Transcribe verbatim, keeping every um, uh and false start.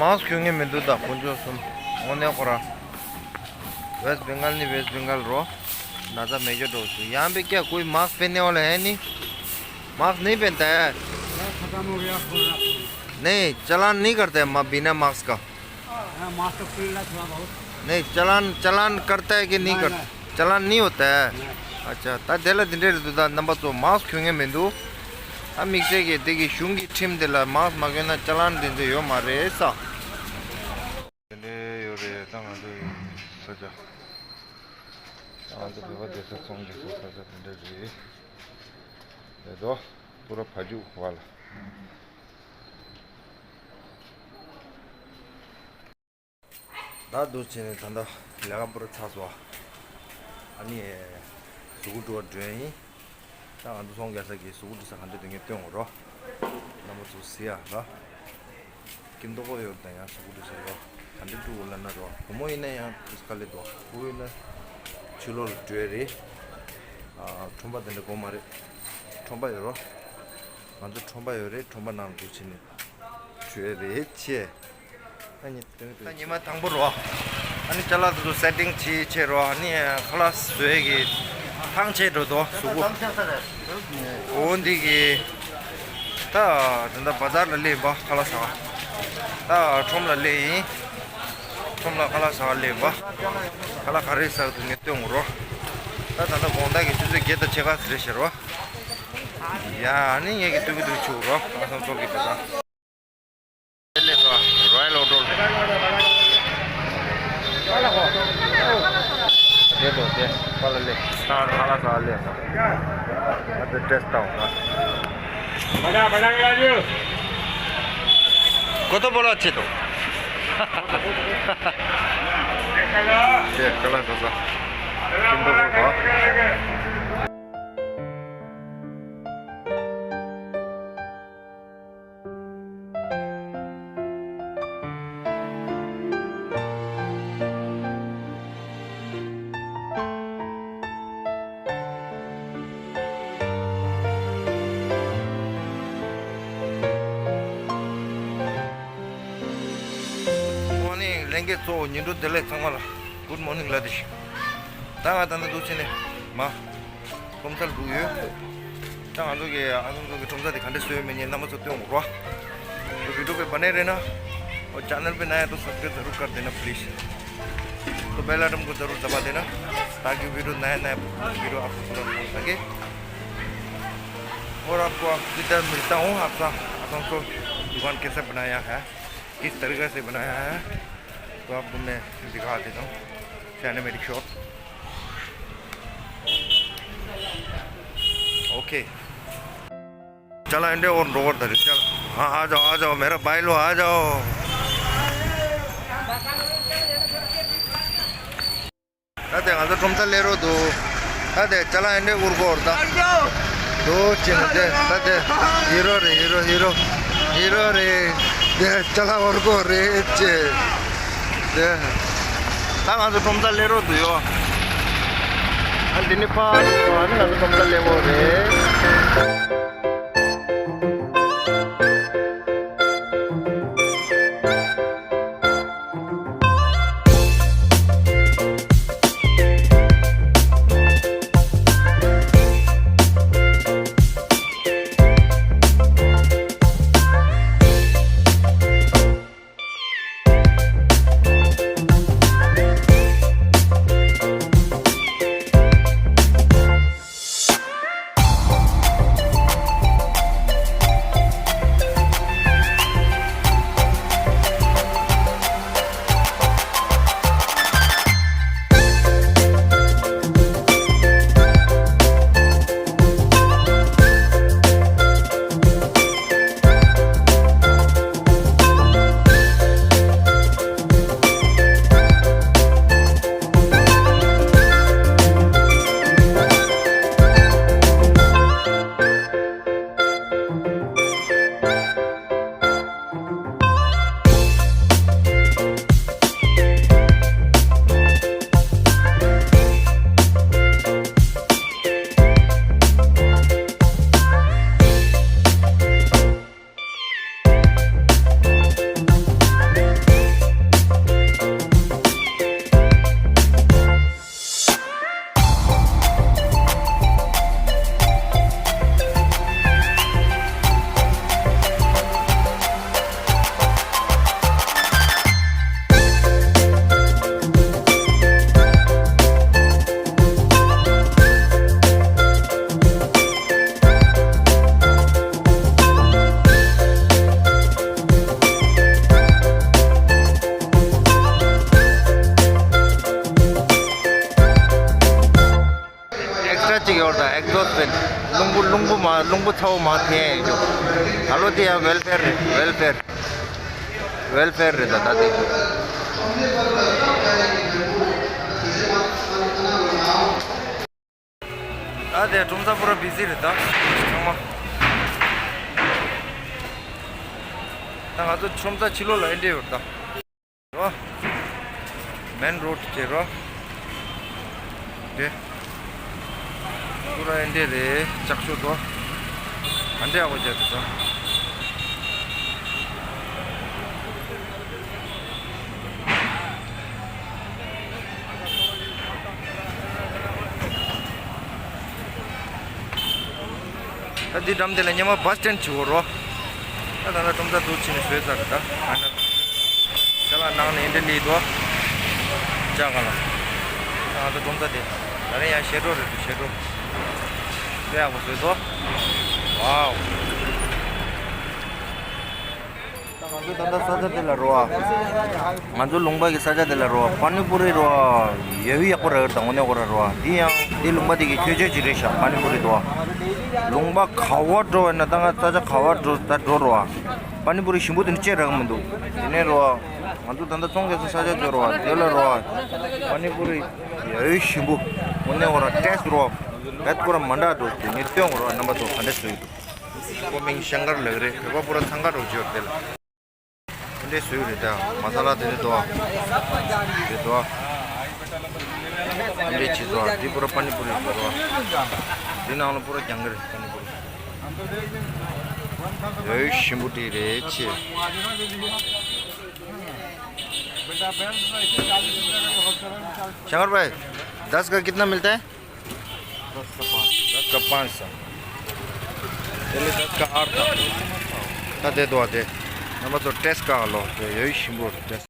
मास्क क्यों नहीं मिंदु दा कुंजो सुन। होने को रहा। वेस्ट बंगाल नहीं, वेस्ट बंगाल रो। नाजा मेजर डोज। यहाँ पे क्या कोई मास्क पहनने वाला है नहीं? मास्क नहीं पहनता है। खत्म हो गया कोरोना। नहीं, चालान नहीं करते हैं मा-, बिना मास्क का। हाँ, मास्क तो खुल रहा थोड़ा बहुत। नहीं, चालान, चालान करता है कि नहीं नहीं, करता? नहीं। चालान नहीं होता है। नहीं। अच्छा, ད་དེ་ལ་འདི་འདྲས་རེད་འདུག་ད་རྣམ་པ་ཚོ་མཱསྐ་གྱོན་མཁན་མི་འདུག་ད་དམིགས་བསལ་གྱི་དེ་གི་གཞུང་གི་ཁྲིམས་དེ་ལ་མཱསྐ་མ་གྱོན་ན་ཅ་ལན་དེ་ཚོ་ཡོད་མ་རེད་ས། དེ་འདྲས་ཡོད་རེད། ད་ང་ཚོ་ཡི་ས་ཆ། ད་ང་ཚོ་བོད་པ་སྡོད་ས་ཚོང་རྒྱག་ས་ས་ཆ་དེ་འདྲས་རེད། རེད་དོ། པུ་ར་ཕ་ཇུ་བ་ལ། ད་འདུག་བྱས་ནས་ད་ལྟ་ལས་ཀ་པུ་ར་ཚར་སོང་། ཨ་ནི་གཟུགས་པོ་བཀྲུ་བར་འགྲོ་ཡ་ཡིན། ད་ང་ཚོ་ཚོང་རྒྱག་ས་གི་གཟུགས་པོ་བཀྲུ་ས་ག་འདྲ་འདུག་ངས་སྟོན་འོང་རོགས། རྣམ་པ་ཚོ་གཟིགས་ཡ་ར། སྐྱིད་མདོག་པོ་ཡོད་དང་ཡང་གཟུགས་པོ་བཀྲུ་ས་ཡོད། ག་འདྲ་བཀྲུ་དགོས་ལབ་ན་རོགས། བུ་མོ་ཡིན་ན་ཡང་དཀའ་ལས་འདུག་ཕྲུ་གུ་ཡིན་ན་ཕྱི་ལོགས་ལ་འགྲོ་ཡ་རེད། ཨ། ཁྲོན་པ་དེ་འདྲ་དགོས་མ་རེད། ཁྲོན་པ་ཡོད་རོགས། ང་ཚོ་ཁྲོན་པ་ཡོད་རེད། ཁྲོན་པ་ནང་འདུག་བྱས་ནས་བྲོས་རེད་ཆེ། ད་ཉི་ད་ཉི་མ་དང་པོ་རོ། ཨ་ནི་ཅ་ལག་དེ་ཚོ་སེ་ཊིང་བྱེད་བྱེད་རོ། ཨ་ནི་ཁ་ལག་བཟོས་ཀྱི་ཐང་ཆད་འགྲོ་དོ་གཟུགས་པོ། འོ་འདི་གི་ད་ད་ལྟ་བ་ཛར་ལ་སླེབས་པ་ཁ་ལག་ཟ་བ། ད་ཁྲོམ་ལ་སླེབས་ཡིན། ཁྲོམ་ལ་ཁ་ལག་ཟ་བ་སླེབས་པ། ཁ་ལག་ག་རེ་ཟ་གི་འདུག་ངས་སྟོན་འོང་རོ། ད་ད་ལྟ་དགོང་དག་གི་ཆུ་ཚོད་བརྒྱད་དང་ཕྱེད་ཀ་ཙམ་རེད་ཤག་རོ། ཡ། ཨ་ནི་ངས་ཀྱི་ཏུ་གུ་ཏུ་གུ་ཆུ་རོ། ཨ་སང་ཚོགས་ཀྱི་བ་ད། དེ་ལས་སོ། རོ་ཡལ་ཨོ་ཌོལ། དེ་ལོ་དེ་པ་ལ་ལེ། ད་ཧ་ལ་ས་ལེ་སོ། ཨ་དེ་ཏེས་ཏའོ་ན། बड़ा बड़ा राजू। को तो बोला अच्छे तो। ये कला तो सा। किंतु को था। མོར་ནིང་ལྷན་རྒྱས་གཙོ་བོ་ཉིན་དྲུག་བདེ་ལེགས། ཚང་མ་ལ་གུཌ་མོར་ནིང་ལབ་དེ་ཤི། ད་ང་ད་ལྟ་འདུག་ཕྱིན་ནས་མ། ཁྲོམ་སར་འདུག་ཡོད། ད་ང་ཚོ་གི་ཨ་ཚང་ཚོ་གི་ཁྲོམ་ས་དེ་ག་འདྲ་བཟོས་ཡོད་མེད་ཉིན་རྣམ་པ་ཚོ་སྟོན་འོང་རོགས། तो वीडियो पे बने रहना और चैनल पे नया तो सब्सक्राइब जरूर कर देना प्लीज। तो बेल आइटम को जरूर दबा देना ताकि वीडियो नया नया वीडियो आपको तुरंत मिल सके। और आपको आप किधर मिलता हूँ आपका, आप हमको दुकान कैसे बनाया है, किस तरीके से बनाया है, तो आपको मैं दिखा देता हूँ। Cinematic shot. ओके। चला इंडे और रोड धरी चल। हाँ, आ जाओ, आ जाओ, मेरा भाई लोग, आ जाओ। ད་དེ་ང་ཚོ་ཁྲོམ་ས་སླེབས་རོགས་འདུག་ད་དེ་ཅ་ལག་ཨེ་འདྲས་དབུར་གོ་ར་ད། འདུག་ཅེ་ན་དེ་ད་དེ་ཧི་རོ་རེད། ཧི་རོ་ཧི་རོ་ཧི་རོ་ཧི་རོ་རེད། དེ་ཅ་ལག་དབུར་གོ་རེད་ཅེ། དེ་ད་ང་ཚོ་ཁྲོམ་ས་སླེབས་རོགས་འདུག་ཡོ། ཨ་འདི་ནི་ཕ་ཨ་ནི་ང་ཚོ་ཁྲོམ་ས་སླེབས་གོ་རེད། པོ་ཚ་བོ་མ་འཐེན་ཡ་ཡོད། ད་ལོ་དེ་ཡང་ཝེལ་ཕེར་རེད། ཝེལ་ཕེར། ཝེལ་ཕེར་རེད་ད་ད་དེ། ད་དེ་ཁྲོམ་ས་པུ་ར་བི་ཟི་རེད་ད། ཚང་མ། ད་ང་ཚོ་ཁྲོམ་ས་ཕྱི་ལོགས་ལ་ཨེ་འདྲས་ཡོད་ད། རོ། མེན་རོ་ཌི་ཅེ་རོ། དེ། པུ་ར་ཨེ་འདྲས་རེད་ལྕགས་ཤོག་དོ། ཨ་འདྲས་ཨ་བ་ཅག་དེ་དོ། ད་འདི་འགྲམ་དེ་ལ་སྙེ་མ་བྷ་སི་སི་ཊེན་ཌི་བྱེད་དགོས་རོ། ད་ད་ལྟ་ཁྲོམ་ས་འདུག་ཕྱིན་ནས་བཟོས་ཚར་རེད་ད། ཨ་ན། ཅ་ལག་ནང་ནས་འདི་ལི་དོ། ཅ་ག་ལ། ད་ང་ཚོ་ཁྲོམ་ས་དེ། ད་རེས་ཡང་ཞེ་དྲོ་རེད་འདུག་ཞེ་དྲོ། དཔེ་ཡག་པོ་བཟོས་དོ། ཝའོ། ད་ང་ཚོ་ད་ལྟ་ས་ཆ་དེ་ལ་རོ། ང་ཚོ་ལུང་པ་གི་ས་ཆ་དེ་ལ་རོ། པ་ནི་པུ་རི་རོ། ཡ་བི་ཡག་པོ་རག་ད་དངོས་གནས་ཁོ་ར་རོ། འདི་ཡང་འདི་ལུང་པ་དེ་གི་ཁྱད་ཆོས་ཅིག་རེད་ཤག་པ་ནི་པུ་རི་དོ། ལུང་པ་ག་བ་འགྲོ་བས་ན་ད་ང་ས་ཆ་ག་བ་འགྲོ་ད་འགྲོ་རོ། པ་ནི་པུ་རི་ཞིམ་པོ་དེ་ནི་ཅེ་རག་མི་འདུག་དེ་ནས་རོ། ང་ཚོ་ད་ལྟ་ཚོང་རྒྱག་ས་ས་ཆ་ཅིག་རོ། དེ་ལ་རོ། པ་ནི་པུ་རི་ཡ་བི་ཞིམ་པོ། དངོས་གནས་ཁོ་ར་ཊེ་སི་ཊི་རོ། བེད་ཁོ་ར་མ་འདྲ་འགྲོ་དེ་ནི་སྟོན་རོ། རྣམ་པ་ཚོ་ག་འདྲས་བཟོས་འདུག་ཀོ་མིང་ཤང་ཀར་ལགས་རེད། བོད་པ་པུ་ར་ཚང་ཀ་རོགས་བྱོས་དེ་ལ། འདི་བཟོས་རེད་ད། མ་ས་ལ་དེ་འདྲ་འདུག་ཨ། དེ་འདུག་ཨ། འདི་བྱེད་འདུག་ཨ། འདི་པུ་ར་པ་ནི་པུ་རི་འདུག་ཨ། འདི་ནང་ལ་པུ་ར་རྒྱང་གི་རེད་པ་ནི་པུ་རི། ཡོད་ཞིམ་པོ་དེ་རེད་ཆེ། शंकर भाई, दस का कितना मिलता है? दस का पाँच। दस का पाँच सौ। चलिए, दस का आठ था। ད་དེ་འདུག་ཨ་དེ། རྣམ་པ་ཚོ་ཊེ་སི་ཊི་ག་ལོ་དེ་ཡོད་ཞིམ་པོ་རེད།